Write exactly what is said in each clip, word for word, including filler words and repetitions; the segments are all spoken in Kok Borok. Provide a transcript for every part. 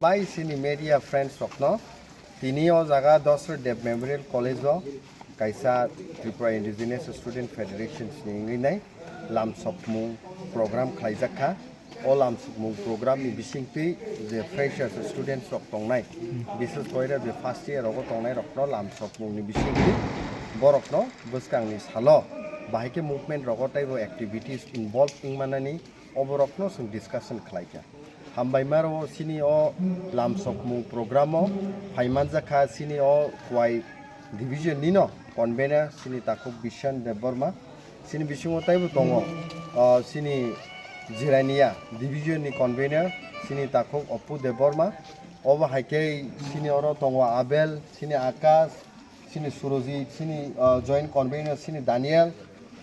Bai sini media friends rokno tini o jaga Dasarath Deb Memorial College o kaisa Tripura Indigenous Student Federation ni wngwi nai lamsokmung program khlaijak kha. O lamsokmung program ni bisingtwi je freshers students rok tongnai, bises koira je first year rogo tongnai rokno lamsokmung ni bisingtwi borokno bwskang ni salo bahai khe movement rogo teibo activities involve wngmanani oborokno chwng discussion khlaikha. Hambai maro sini o lamsokmung program o phaimanjakha sini o Khowai division nino convener sini takhuk Bishan Debbarma. Sini bisingo taibo tongo, ah, sini Jirania division ni convener sini takhuk Oppu Debbarma. Obo hai khe sini oro tongo Abel, sini Akash, sini Surojit, sini, ah, joint convener sini Daniel.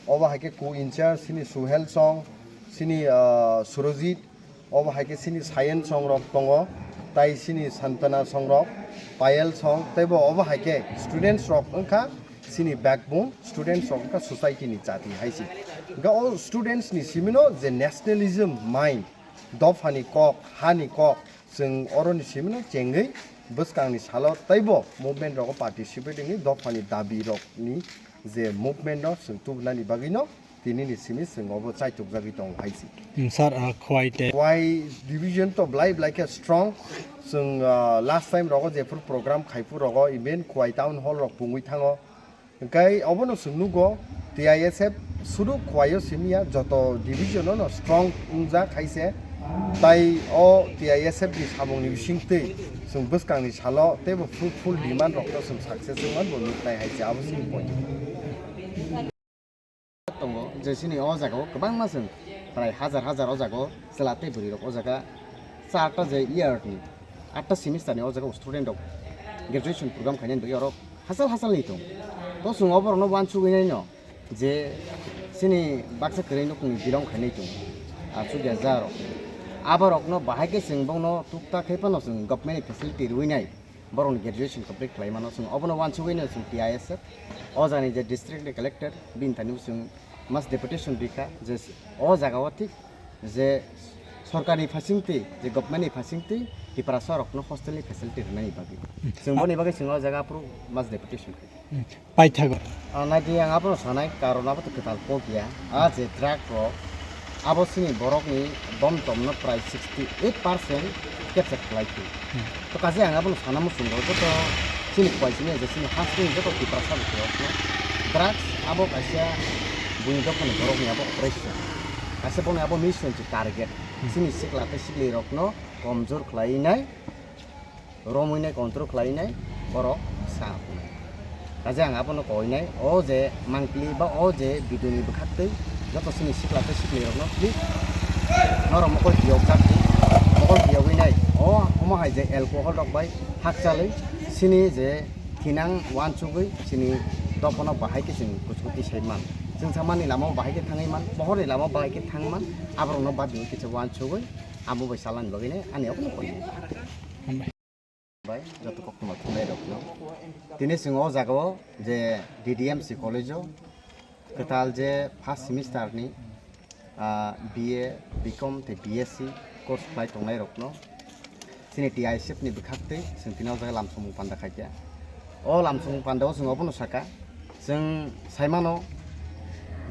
Obo hai khe co-in-charge sini Suhel Song, sini, ah, Surojit. Obo hai khe sini Sayan Song rok tongo, tai sini Santana Song rok, Payal Song, teibo obo hai khe students rok wngkha sini backbone, students rok wngkha society ni chati hai se. Hingkhe o students ni simino je nationalism mind, dophani kok, hani kok, chwng oroni simino chengwi bwskangni salo teibo movement rogo participate wngwi dophani dabi rokni je movement no chwng tubunani bagwino tinini simi chwng obo chaitukjagwi tongo hai se. Hmm, sir, ah, Khowai te. Khowai division to belai belai khe strong. Chwng, ah, last time rogo jephuru program khaiphuru rogo even Khowai town hall rok pungwi thango. Hingkhe obono chwng nugo T I S F sudu Khowai o simi ya, joto division o no strong wngjak hai se. Tai o T I S F ni samung ni bisingtwi chwng bwskang ni salo teibo fruitful demand rok no chwng success wngman bo nuknai hai se abo chini point. Tongo je sini o jaga o kwbangma chwng prai hajar hajar o jaga o chwla tei bwrwi rok o jaga charta je year ni atta semester ni o jaga o student rok graduation program khainani bagwi oro hachal hachal ni tong. To chwng oborok no uansugwi nai no je sini baksa kwrwi nokni belong khainai tong. Achukya ja rok. Aborok no bahai khe chwng bongno tukta khai phano chwng government ni facility rwi nai. Borokni graduation complete khlai mano chwng obono uansugwi no chwng T I S F o jani je district ni collector bini thani chwng mass deputation rikha je o jaga o thik je sorkarni phaisingtwi je government ni phaisingtwi Tiprasa rokno hostel ni facility rwnani bagwi chwng boni bagwi chwng o jaga aphuru mass deputation khlai. Paithago. Ah, naidi ang abono sanai, karon abo to kwtal kok ya. Ah, je truck rok, abo sini borok ni bom tom no prai sixty eight percent capture khlai phi. Hmm. To kaje ang abono sana muchung rok joto sini kwai sini je sini has sini joto Tiprasa rok no. Drugs abo kaisa buini dophani borok ni abo operation. Kaisa bono abo mission si target. Hmm. Sini sikla tei sikli rok no komjor khlai nai. Romwi nai control khlai nai borok sa hwnwi. Kaje ang abono koi nai, o je mangpili ba o je video ni bwkhak twi joto sini sikla tei sikli rok no please norok mokol kiyok jak di, mokol kiyogwi nai o omo hai je alcohol rok bai hakchalwi sini je thinang uansugwi sini dophano bahai khe chwng kuchukuti sai man, chwng samani lama o bahai khe thangwi man, pohor ni lama o bahai khe thang man, aborok no bad di kisa uansugwi amo bai salani bagwi nai ani abono koi nai. Bai, joto koktwma thumnairokno. Tini chwng o jagao je D D M C college-o kwtal je first semester-ni, ah, B A, B Com tei B S C course khlai tongnairokno chini T I S F ni bwkhaktwi chwng tini o jaga lamsongmung panda khaikha. O lamsongmung pandao chwng obono sakha, chwng saimano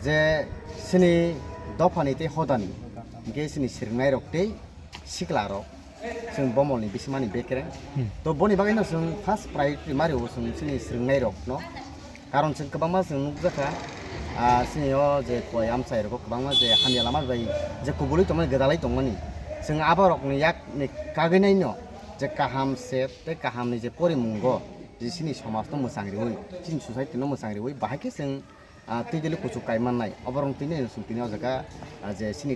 je chini dophani tei hodani, hinkhe chini swrwngnairok tei siklarok chwng bomolni bisimani bekereng. Hmm. To boni bagwino chwng first priority mario chwng chini swrwngnairokno. Karon chwng kwbangma chwng nukjakha, ah, chini o je koi amchai rogo kwbangma je hamya lama bai je kubulwi tongmani, gwdalwi tongmani. Chwng aborokni yakni kagwinaino je kaham se tei kahamni je porimungo je chini somajno mwchang riwi, chini society-no mwchang riwi, bahai khe chwng ah, twi dili kuchuk kai mannai. Oborok twi nai chwng tini o jaga, ah, je chini